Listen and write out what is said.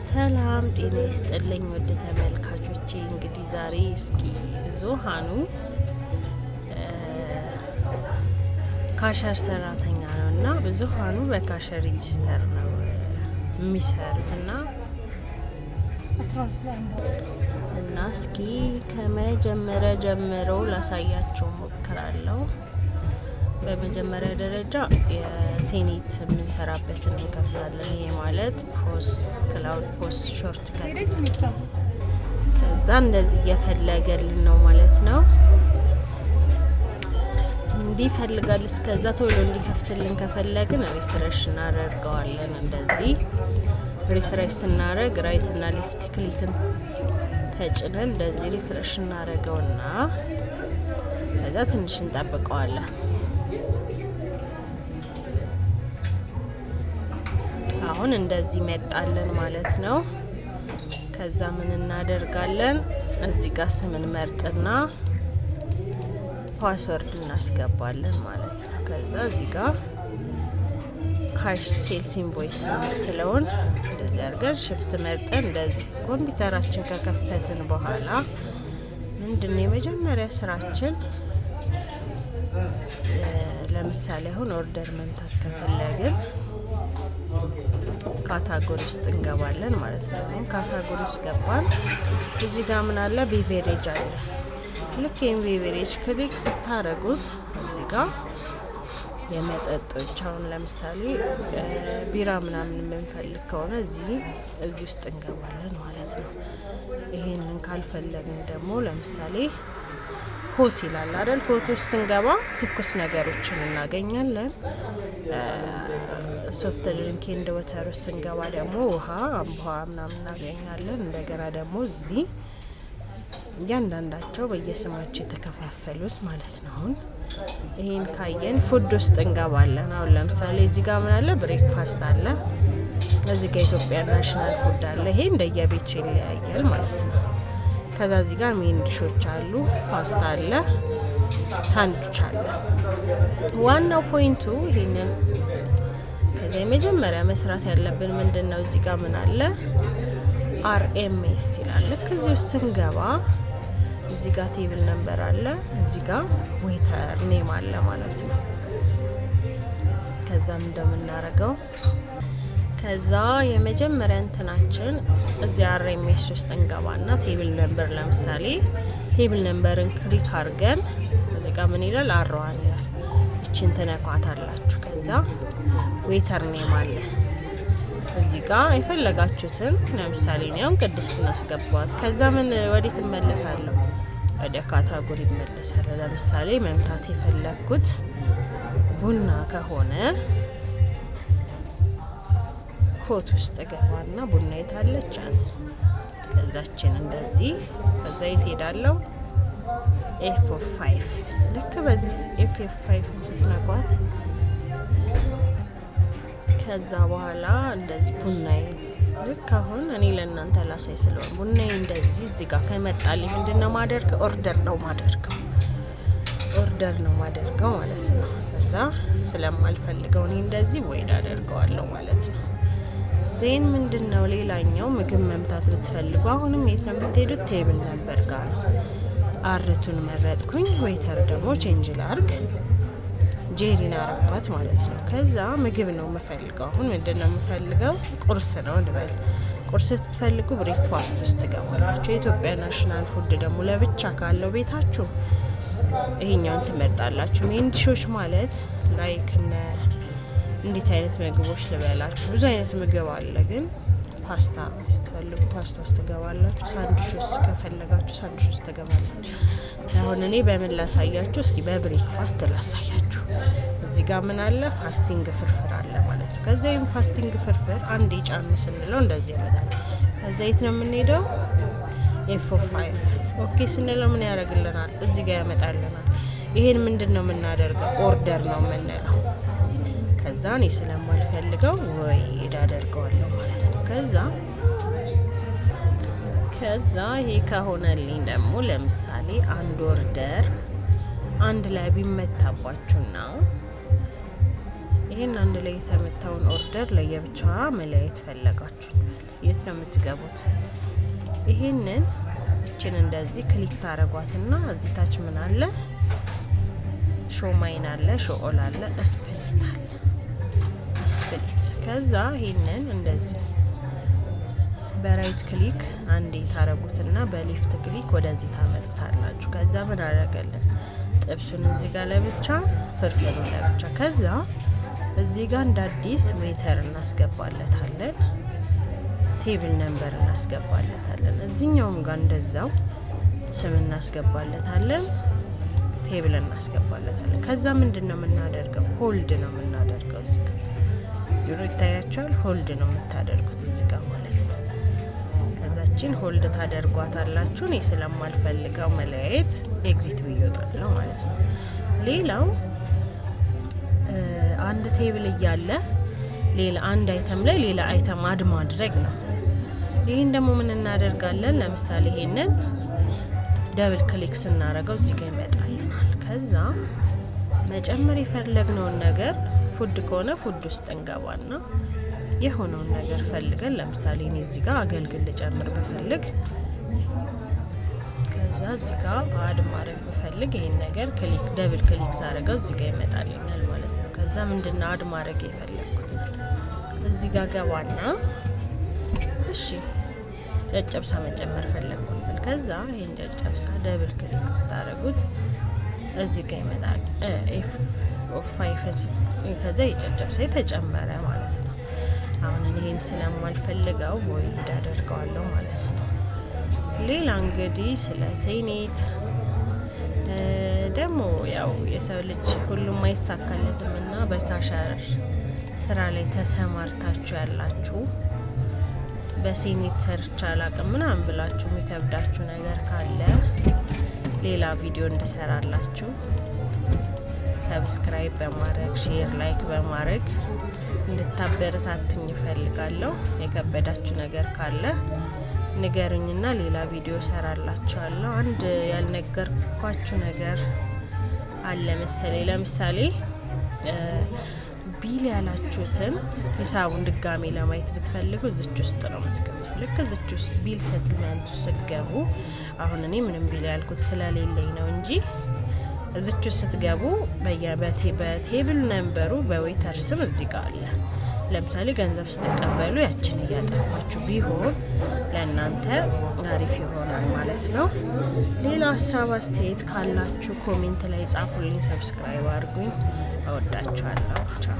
ሰላም ጤና ይስጥልኝ ውድ ተመልካቾቼ። እንግዲህ ዛሬ እስኪ ብዙሃኑ cashier ሰራተኛ ነው እና ብዙሃኑ በ cashier register ነው የሚሰሩት እና እስኪ ከመጀመሪያ ጀምሮ ላሳያቸው ሞክራለሁ። በመጀመሪያ ደረጃ የሴኔት የምንሰራበትን እንከፍላለን። ይሄ ማለት POS cloud POS shortcut። ከዛ እንደዚህ እየፈለገልን ነው ማለት ነው። እንዲህ ይፈልጋል። እስከዛ ቶሎ እንዲከፍትልን ከፈለግን refresh እናደርገዋለን። እንደዚህ refresh ስናደርግ right እና left click ን ተጭነን እንደዚህ refresh እናደርገውና ከዛ ትንሽ እንጠብቀዋለን። አሁን እንደዚህ መጣልን ማለት ነው። ከዛ ምን እናደርጋለን? እዚህ ጋር ስምን መርጥና password እናስገባለን ማለት ነው። ከዛ እዚህ ጋር cash sales invoice የምትለውን እንደዚህ አድርገን shift መርጠን እንደዚህ ኮምፒውተራችን ከከፈትን በኋላ ምንድነው የመጀመሪያ ስራችን? ለምሳሌ አሁን order መምታት ከፈለግን category ውስጥ እንገባለን ማለት ነው። አሁን category ውስጥ ገባን። እዚህ ጋር ምን አለ? Beverage አለ። ልክ ይህን beverage click ስታረጉት እዚህ ጋር የመጠጦች አሁን ለምሳሌ ቢራ ምናምን የምንፈልግ ከሆነ እዚህ ውስጥ እንገባለን ማለት ነው። ይሄንን ካልፈለግን ደግሞ ለምሳሌ hot ይላል አይደል? Hot ውስጥ ስንገባ ትኩስ ነገሮችን እናገኛለን። Soft drink and water ውስጥ ስንገባ ደግሞ ውሃ፣ አምቦ ውሃ ምናምን እናገኛለን። እንደገና ደግሞ እዚህ እያንዳንዳቸው በየስማቸው የተከፋፈሉት ማለት ነው። አሁን ይሄን ካየን food ውስጥ እንገባለን። አሁን ለምሳሌ እዚህ ጋር ምን አለ? Breakfast አለ። እዚህ ጋር ኢትዮጵያ national food አለ። ይሄ እንደየቤቱ ይለያያል ማለት ነው። ከዛ እዚህ ጋር main dish ኦች አሉ። ፓስታ አለ፣ ሳንዱች አለ። ዋናው point ኡ ይሄንን ከዛ የመጀመሪያ መስራት ያለብን ምንድን ነው? እዚህ ጋር ምን አለ? RMS ይላል። ልክ እዚህ ውስጥ ስንገባ እዚህ ጋር table number አለ፣ እዚህ ጋር waiter name አለ ማለት ነው። ከዛም እንደምናረገው ከዛ የመጀመሪያ እንትናችን እዚህ RMS ውስጥ እንገባና table number፣ ለምሳሌ table number ን click አድርገን እዚህ ጋር ምን ይላል? R1 ይላል። እችን ትነኳታላችሁ። ከዛ waiter name አለ እዚህ ጋር የፈለጋችሁትን፣ ለምሳሌ እኔ አሁን ቅድስትን አስገባት። ከዛ ምን ወዴት እመለሳለሁ? ወደ category እመለሳለሁ። ለምሳሌ መምታት የፈለግኩት ቡና ከሆነ hot ውስጥ ገባና ቡና የታለቻት ከዛችን እንደዚህ ከዛ የት ሄዳለሁ? F5። ልክ በዚህ F5 ስትነኳት ከዛ በኋላ እንደዚህ ቡናዬ፣ ልክ አሁን እኔ ለእናንተ ላሳይ ስለሆነ ቡናዬ እንደዚህ እዚህ ጋር ከመጣልኝ ምንድን ነው ማደርገው? Order ነው ማደርገው፣ order ነው ማደርገው ማለት ነው። ከዛ ስለማልፈልገው እኔ እንደዚህ void አደርገዋለሁ ማለት ነው። Then ምንድን ነው ሌላኛው ምግብ መምታት ብትፈልጉ አሁንም የት ነው የምትሄዱት? Table number ጋር ነው። R2 ን መረጥኩኝ። Waiter ደግሞ change ላርግ፣ ጄሪን አረኳት ማለት ነው። ከዛ ምግብ ነው የምፈልገው። አሁን ምንድን ነው የምፈልገው? ቁርስ ነው እንበል። ቁርስ ስትፈልጉ breakfast ውስጥ ትገባላችሁ። የኢትዮጵያ national food ደግሞ ለብቻ ካለው ቤታችሁ ይሄኛውን ትመርጣላችሁ። Main dish ኦች ማለት like እነ እንዴት አይነት ምግቦች ልበላችሁ፣ ብዙ አይነት ምግብ አለ። ግን ፓስታ ስትፈልጉ ፓስታ ውስጥ ትገባላችሁ። ሳንዱች ውስጥ ከፈለጋችሁ ሳንዱች ውስጥ ትገባላችሁ። አሁን እኔ በምን ላሳያችሁ? እስኪ በ breakfast ላሳያችሁ። እዚህ ጋር ምን አለ? Fasting ፍርፍር አለ ማለት ነው። ከዚያ ይህም fasting ፍርፍር አንድ ጫን ስንለው እንደዚህ ይመጣል። ከዛ የት ነው የምንሄደው? F5 okay ስንለው ምን ያደርግልናል? እዚህ ጋር ያመጣልናል። ይሄን ምንድን ነው የምናደርገው? Order ነው የምንለው። ከዛ እኔ ስለማልፈልገው void አደርገዋለሁ ማለት ነው። ከዛ ይሄ ከሆነልኝ ደግሞ ለምሳሌ አንድ order አንድ ላይ ቢመታባችሁና ይሄ ይሄን አንድ ላይ የተመታውን order ለየብቻ መለያየት ፈለጋችሁ፣ የት ነው የምትገቡት? ይሄንን እችን እንደዚህ click ታረጓትና እዚህ ታች ምን አለ? Show mine አለ፣ show all አለ፣ split አለ። Split። ከዛ ይሄንን እንደዚህ በ right click አንዴ ታረጉትና በ left click ወደዚህ ታመጡታላችሁ። ከዛ ምን አደረገልን? ጥብሱን እዚህ ጋር ለብቻ፣ ፍርፍሩን ለብቻ። ከዛ እዚህ ጋር እንደ አዲስ waiter እናስገባለታለን፣ table number እናስገባለታለን። እዚህኛውም ጋር እንደዛው ስም እናስገባለታለን፣ table እናስገባለታለን። ከዛ ምንድን ነው የምናደርገው? Hold ነው የምናደርገው። እዚህ ጋር ዩሮ ይታያቸዋል። Hold ነው የምታደርጉት እዚህ ጋር ማለት ነው። ከዛችን hold ታደርጓታላችሁ። እኔ ስለማልፈልገው መለያየት exit ብዬ እወጣለሁ ማለት ነው። ሌላው አንድ table እያለ ሌላ አንድ item ላይ ሌላ item add ማድረግ ነው። ይህን ደግሞ ምን እናደርጋለን? ለምሳሌ ይሄንን double click ስናደርገው እዚህ ጋር ይመጣልናል። ከዛ መጨመር የፈለግነውን ነገር food ከሆነ food ውስጥ እንገባና የሆነውን ነገር ፈልገን፣ ለምሳሌ እኔ እዚህ ጋር አገልግል ልጨምር ብፈልግ፣ ከዛ እዚህ ጋር add ማድረግ ብፈልግ ይሄን ነገር click double click ሳደርገው እዚህ ጋር ይመጣልኛል ማለት ነው። ከዛ ምንድነው add ማድረግ የፈለግኩት? እዚህ ጋር ገባና እሺ ጨጨብሳ መጨመር ፈለግኩ። ከዛ ይሄን ጨጨብሳ double click ስታደርጉት እዚህ ጋር ይመጣል። F5። ከዛ የጨጨብሳ የተጨመረ ማለት ነው። አሁን ይሄን ስለማልፈልገው void አደርገዋለሁ ማለት ነው። ሌላ እንግዲህ ስለ ሴኔት ደግሞ ያው የሰው ልጅ ሁሉም አይሳካለትም እና በ cashier ስራ ላይ ተሰማርታችሁ ያላችሁ፣ በሴኔት ሰርቻ አላቅም ምናምን ብላችሁ የሚከብዳችሁ ነገር ካለ ሌላ ቪዲዮ እንድሰራላችሁ subscribe በማድረግ፣ share፣ like በማድረግ እንድታበረታቱኝ እፈልጋለሁ። የከበዳችሁ ነገር ካለ ንገሩኝና ሌላ ቪዲዮ ሰራላችኋለሁ። አንድ ያልነገርኳችሁ ነገር አለ መሰለኝ። ለምሳሌ bill ያላችሁትን ሂሳቡን ድጋሜ ለማየት ብትፈልጉ እዝች ውስጥ ነው የምትገቡት። ልክ እዝች ውስጥ bill settlement ውስጥ ስትገቡ፣ አሁን እኔ ምንም bill ያልኩት ስለሌለኝ ነው እንጂ፣ እዝች ውስጥ ስትገቡ በ table number ኡ በ waiter ስም እዚህ ጋር አለ። ለምሳሌ ገንዘብ ስትቀበሉ ያችን እያጠፋችሁ ቢሆን ለእናንተ አሪፍ ይሆናል ማለት ነው። ሌላ ሀሳብ አስተያየት ካላችሁ comment ላይ ጻፉልኝ፣ subscribe አድርጉኝ። እወዳችኋለሁ። ቻው።